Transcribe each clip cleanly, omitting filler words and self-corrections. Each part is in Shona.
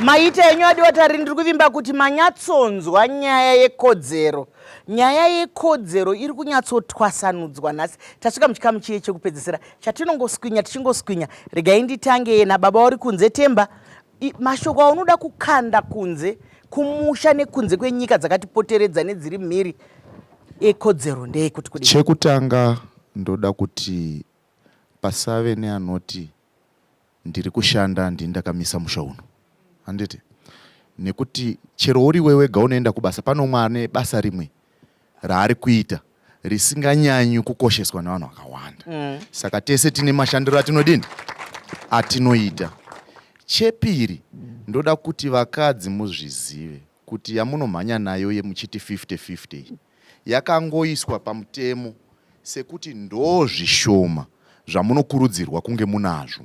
Maita enyu adiwa tariri, ndiri kuvimba kuti manyatsonzwa nyaya yekodzero. Nyaya yekodzero iri kunyatsotwasanudzwa nhasi. Tasvika muchikamu chiye chekupedzisira chatinongoswinya tichingoswinya. Regai nditange nababa uri kunze Temba. Mashoko aunoda kukanda kunze kumusha nekunze kwenyika dzakatipoteredza nedziri mhiri ekodzero ndeyekuti kudii? Chekutanga ndoda kuti pasave neanoti ndiri kushanda ndini ndakamisa musha uno, handiti? Nekuti chero uriwe wega unoenda kubasa, pane umwe ane basa rimwe raari kuita risinganyanyi kukosheswa nevanhu vakawanda. Saka tese tine mashandiro atinodini atinoita. Chepiri, ndoda kuti vakadzi muzvizive kuti yamunomhanya nayo yemuchiti 50-50 iyi yakangoiswa pamutemo sekuti ndo zvishoma zvamunokurudzirwa kunge munazvo.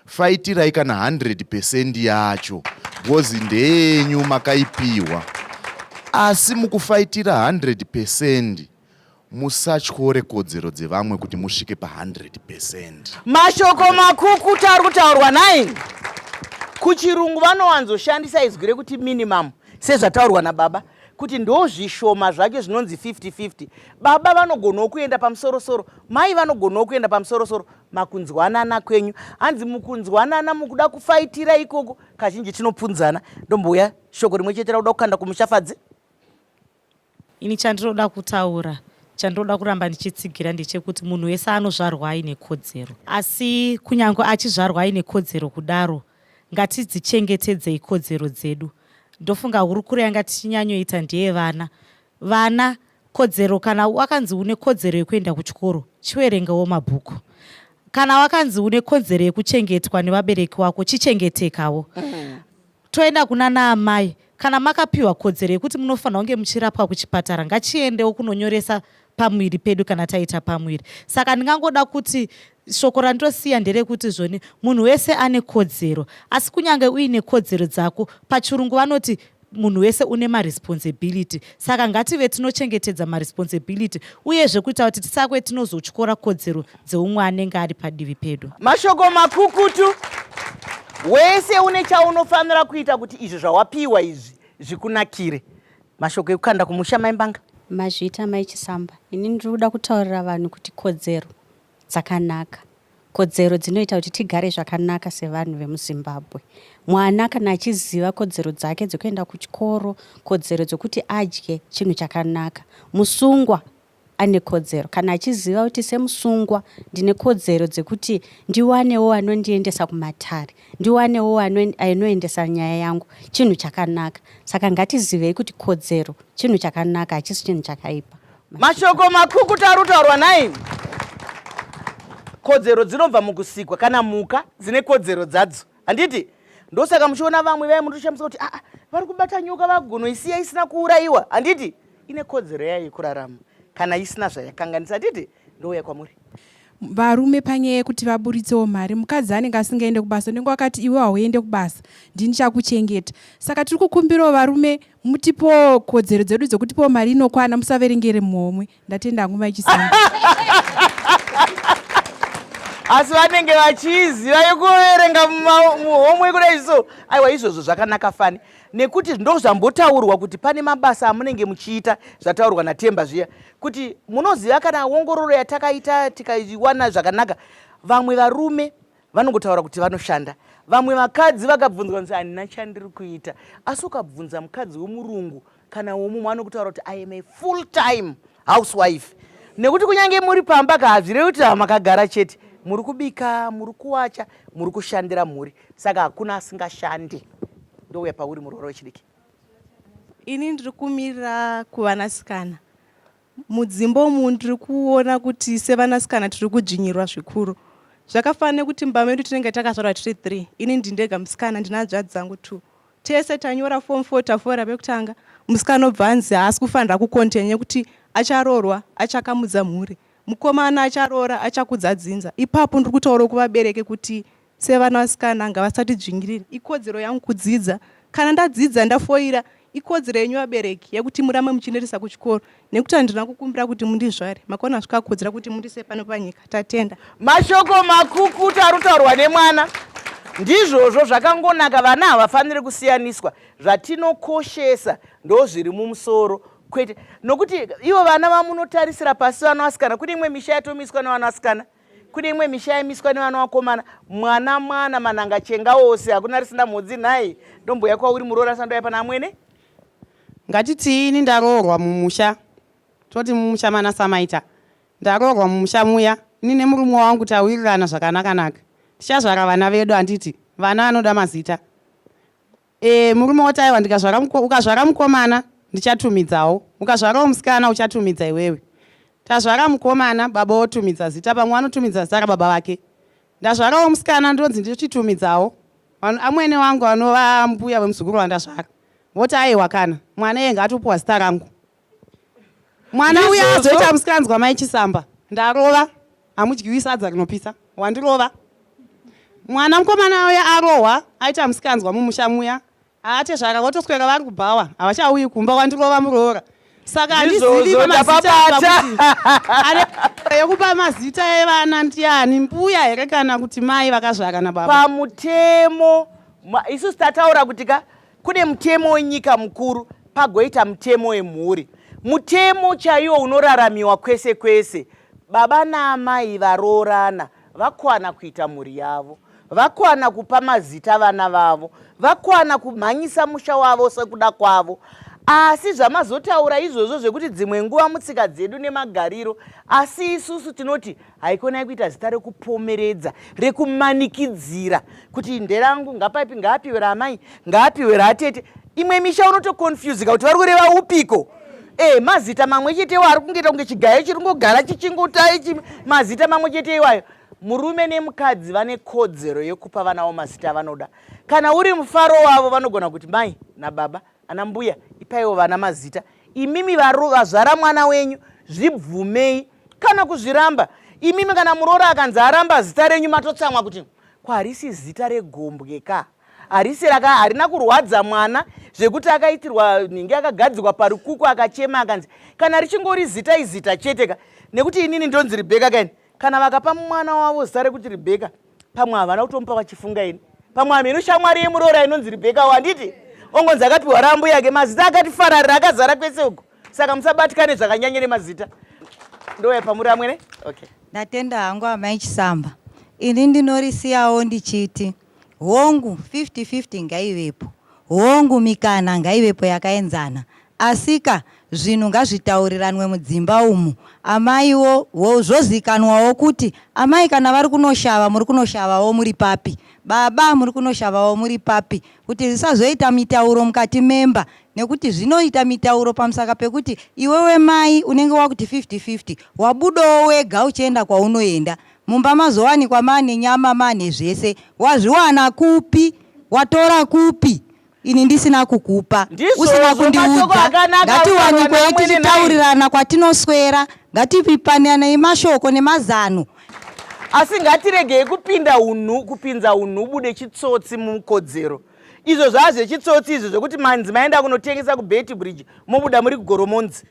Faitirai kana 100% yacho because ndeyenyu makaipihwa. Asi mukufaitira 100% musatyore kodzero dzevamwe kuti musvike pa 100%. Mashoko makukutu ari kutaurwa nhai. Kuchirungu vanowanzoshandisa izwi rekuti minimum sezvataurwa nababa kuti ndozvishoma zvacho zvinonzi 50-50. Baba vanogonawo kuenda pamusorosoro, mai vanogonawo kuenda pamusorosoro. Makunzwanana kwenyu hanzi mukunzwanana mukuda kufaitira ikoko kazhinji tinopunzana. Ndombouya shoko rimwe chete rakuda kukanda kumushafadzi. Ini chandinoda kutaura, chandinoda kuramba ndichitsigira ndechekuti munhu wese anozvarwa aine kodzero. Asi kunyange achizvarwa aine kodzero kudaro, ngatidzichengetedzei kodzero dzedu. Ndofunga hurukuro yanga tichinyanyoita ndeyevana. Vana, kodzero kana wakanzi une kodzero yekuenda kuchikoro, chiwerengawo mabhuku. Kana wakanzi une kodzero yekuchengetwa nevabereki wako, chichengetekawo. Toenda kunana amai, kana makapiwa kodzero yekuti munofanirwa kunge muchirapwa kuchipatara ngachiendewo kunonyoresa pamuviri pedu kana taita pamuviri. Saka ndingangoda kuti shoko randosiya nderekuti zvoni munhu wese ane kodzero asi kunyange uine kodzero dzako pachirungu vanoti munhu wese une maresponsibility saka ngative tinochengetedza maresponsibility uyezve kuita kuti tisakwe tinozotyora kodzero dzeumwe anenge ari padivi pedu. Mashoko makukutu, wese une chaunofanira kuita kuti izvi zvawapiwa izvi zvikunakire. Mashoko ekukanda kumusha Mai Mbanga. Mazviita Mai Chisamba. Ini ndiri kuda kutaurira vanhu kuti kodzero dzakanaka. Kodzero dzinoita kuti tigare zvakanaka sevanhu vemuZimbabwe. Mwana kana achiziva kodzero dzake dzekuenda kuchikoro, kodzero dzekuti adye chinhu chakanaka. Musungwa ane kodzero kana achiziva kuti semusungwa ndine kodzero dzekuti ndiwanewo anondiendesa kumatare, ndiwanewo anoendesa nyaya yangu, chinhu chakanaka. Saka ngatizivei kuti kodzero chinhu chakanaka, hachisi chinhu chakaipa. Mashoko makukutu ari kutaurwa nhai. Kodzero dzinobva mukusikwa kana mhuka dzine kodzero dzadzo handiti? Ndosaka muchiona vamwe vaya munotoshamisa kuti aa vari kubata nyoka vagonoisiya isina kuurayiwa handiti? Ine kodzero yayo yekurarama kana isina zvayakanganisa handiti? Ndouya kwamuri. Varume panyaya yekuti vaburitsewo mari mukadzi anenge asingaende kubasa unenge wakati iwe hauende kubasa ndini chakuchengeta saka tiri kukumbirawo varume mutipowo kodzero dzedu dzekutipowo mari inokwana musaverengere muhomwe ndatenda hangu maichisamba. Asi vanenge vachiiziva yekuverenga muhomwe kudai so aiwa izvozvo zvakanaka fani nekuti ndozvambotaurwa kuti pane mabasa amunenge muchiita zvataurwa naTemba zviya kuti munoziva kana ongororo yatakaita tikaiwana zvakanaka vamwe varume vanongotaura kuti vanoshanda vamwe vakadzi vakabvunzwa kunzi handina chandiri kuita asi ukabvunza mukadzi wemurungu kana womumwe anokutaura kuti I am a full time housewife nekuti kunyange muri pamba ka hazvirevi kuti makagara chete muri kubika muri kuwacha muri kushandira mhuri saka hakuna asingashande ndouya pauri muroora wechidiki. Ini ndiri kumirira kuvanasikana mudzimba umu ndiri kuona kuti sevanasikana tiri kudzvinyirwa zvikuru zvakafanana nekuti mumba medu tinenge takazvarwa tiri 3 ini ndindega musikana ndina hanzvadzi dzangu 2 tese tanyora form 4 tafora pekutanga musikana obva anzi haasi kufanira kucontinue nekuti acharoorwa achakamudza mhuri mukomana acharoora achakudza dzinza ipapo ndiri kutaura kuvabereki kuti Sevana vasikana ngavasatidzvinyirire ikodzero yangu kudzidza kana ndadzidza ndafoira ikodzero yenyu vabereki yekuti murambe muchindirisa kuchikoro nekuti handina kukumbira kuti mundizvare makaona zvikakodzera kuti mundise pano panyika tatenda. Mashoko makukutu ari kutaurwa nemwana. Ndizvozvo zvakangonaka, vana havafaniri kusiyaniswa. Zvatinokoshesa ndozviri mumusoro kwete nokuti ivo vana vamunotarisira pasi vana vasikana. Kune imwe misha yatomiswa nevana vasikana, kune imwe misha yamiswa nevana vakomana. Mwana mwana mananga chenga ose, hakuna risina mhodzi nhai. Ndomboya kwauri muroora sandoya pana amwene. Ngatitii ini ndaroorwa mumusha, toti mumusha mana Samaita. Ndaroorwa mumusha muya, ini nemurume wangu tawirirana zvakanaka-naka. Tichazvara vana vedu handiti? Vana vanoda mazita. E, murume woti aiwa ndikazvara ukazvara mukomana ndichatumidzawo, ukazvarawo musikana uchatumidza iwewe. Tazvara mukomana, baba wotumidza zita, pamwe vanotumidza zita rababa vake. Ndazvarawo musikana ndonzi ndichitumidzawo. Amwene wangu vanova mbuya vemuzukuru wandazvara voti aiwa kana mwana iye ngaatopuwa zita rangu. Mwana uya azoita musikanzwa mai Chisamba, ndarova, hamudyiwi sadza rinopisa, wandirova. Mwana mukomana uya arohwa, aita musikanzwa mumusha muya, atezvara votoswera vari kubhawa, havachauyi kumba, wandirova muroora. Saka handizivi pamazita pakuti yekupa mazita evana ndiani, mbuya here kana kuti mai vakazvara nababa. Pamutemo isusu tataura kuti ka Kune mutemo wenyika mukuru pagoita mutemo wemhuri. Mutemo chaiwo unoraramiwa kwese kwese. Baba naamai varoorana vakwana kuita mhuri yavo. Vakwana kupa mazita vana vavo. Vakwana kumhanyisa musha wavo sekuda kwavo. Asi zvamazotaura izvozvo zvekuti dzimwe nguva mutsika dzedu nemagariro, asi isusu tinoti Haikonai kuita zita rekupomeredza, rekumanikidzira kuti nderangu, ngapapi ngaapiwe raamai, ngaapiwe raatete. Imwe misha unotoconfusika kuti vari kureva upiko. E, mazita mamwe chete iwo ari kungoita kunge chigayo chiri kungogara chichingotai chi, mazita mamwe chete iwayo. Murume nemukadzi vane kodzero yekupa vana vavo mazita avanoda. Kana uri mufaro wavo vanogona kuti mai nababa Ana mbuya ipaiwo vana mazita imimi vazvara mwana wenyu zvibvumei kana kuzviramba imimi kana muroora akanzi aramba zita renyu matotsamwa kuti ko harisi zita regombwe ka harisi raka harina kurwadza mwana zvekuti akaitirwa nhingi akagadzikwa parikuku akachema akanzi kana richingori zita izita chete ka nekuti inini ndonzi Rebecca kaini kana vakapa mwana wavo zita rekuti Rebecca pamwe havana kutomupa vachifunga ini pamwe hameno shamwari yemuroora inonzi Rebecca wanditi ongonzi akapiwa rambu yake mazita akati fararira akazara kwese uko saka musabatikane zvakanyanya nemazita ndouya pamuri amwene okay Ndatenda hangu amai Chisamba. Ini ndinorisiyawo ndichiti hongu 50-50 ngaivepo, hongu mikana ngaivepo yakaenzana Asika zvinhu ngazvitauriranwe mudzimba umu amaiwo zvozikanwawo kuti amai kana vari kunoshava muri kunoshavawo muri papi baba muri kunoshavawo muri papi kuti zvisazoita mitauro mukati memba nekuti zvinoita mitauro pamusaka pekuti iwewe mai unenge wakuti 50 50 wabudawo wega uchienda kwaunoenda mumba mazowanikwa mane nyama mane zvese wazviwana kupi watora kupi ini ndisina kukupa usina kundiudza ngatiwanikwei tichitaurirana kwatinoswera ngatipipananei mashoko nemazano asi ngatiregei kupinda unhu kupinza unhubu nechitsotsi mukodzero izvo zvaa zvechitsotsi izvo zvekuti manzi maenda kunotengesa kubeti bridge mobuda muri kugoromonzi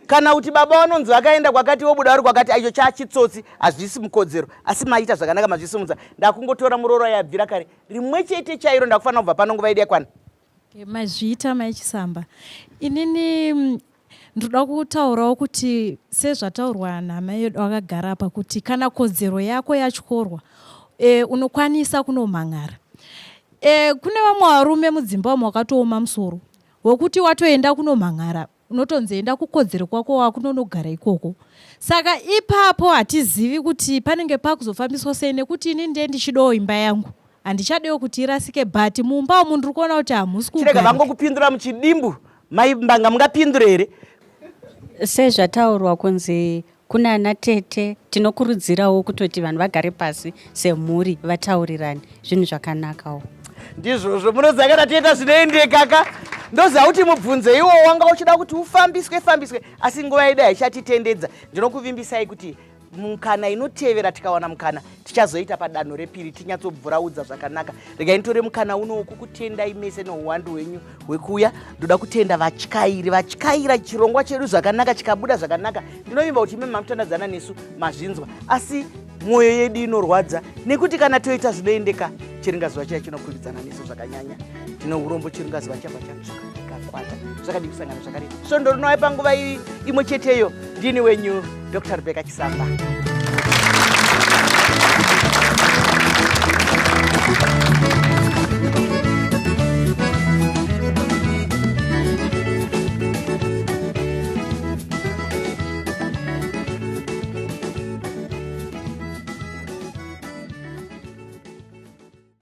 kana kuti baba vanonzi vakaenda kwakati vobuda vari kwakati aicho chachitsotsi hazvisi mukodzero asi maita zvakanaka mazvisimudza ndakungotora muroora yabvira kare rimwe chete chairo ndakufanira kubva pano nguva yedu yakwana. Okay, mazviita mai Chisamba. Inini ndoda kutaurawo kuti sezvataurwa namai edu akagara apa kuti kana kodzero yako yatyorwa e, unokwanisa kunomhan'ara. E, kune vamwe varume mudzimba umu wakatooma musoro wekuti watoenda kunomhan'ara unotonzi enda kukodzero kwako wakunonogara ikoko saka ipapo hatizivi kuti panenge pakuzofambiswa sei nekuti ini ndiye ndichidawo imba yangu handichadewo kuti irasike but mumba umu ndiri kuona kuti hamusi kuchirega vangokupindura muchidimbu mai mbanga mungapindure here sezvataurwa kunzi Kuna ana tete tinokurudzirawo kutoti vanhu vagare pasi semhuri vataurirane zvinhu zvakanakawo. Ndizvozvo munoziva kana toita zvinoendeka ka ndoziva kuti mubvunzo iwowo wanga uchida kuti ufambiswe fambiswe asi nguva yedu haichatitendedza ndinokuvimbisai kuti mukana inotevera tikawana mukana tichazoita padanho repiri tinyatsobvuraudza zvakanaka regai nditore mukana uno wokukutendai mese nouwandu hwenyu hwekuuya ndoda kutenda vatyairi vatyaira chirongwa chedu zvakanaka chikabuda zvakanaka ndinovimba kuti imi mamutandadzana nesu mazvinzwa asi mwoyo yedu inorwadza nekuti kana toita zvinoendeka Chiringazuva chiya chinokwikwidzana nesu zvakanyanya. Tine urombo chiringazuva chabva chatsvuka chikakwata. Zvakadii kusangana zvakare svondo rinouya panguva imwe cheteyo. Ndini wenyu Dr. Rebecca Chisamba.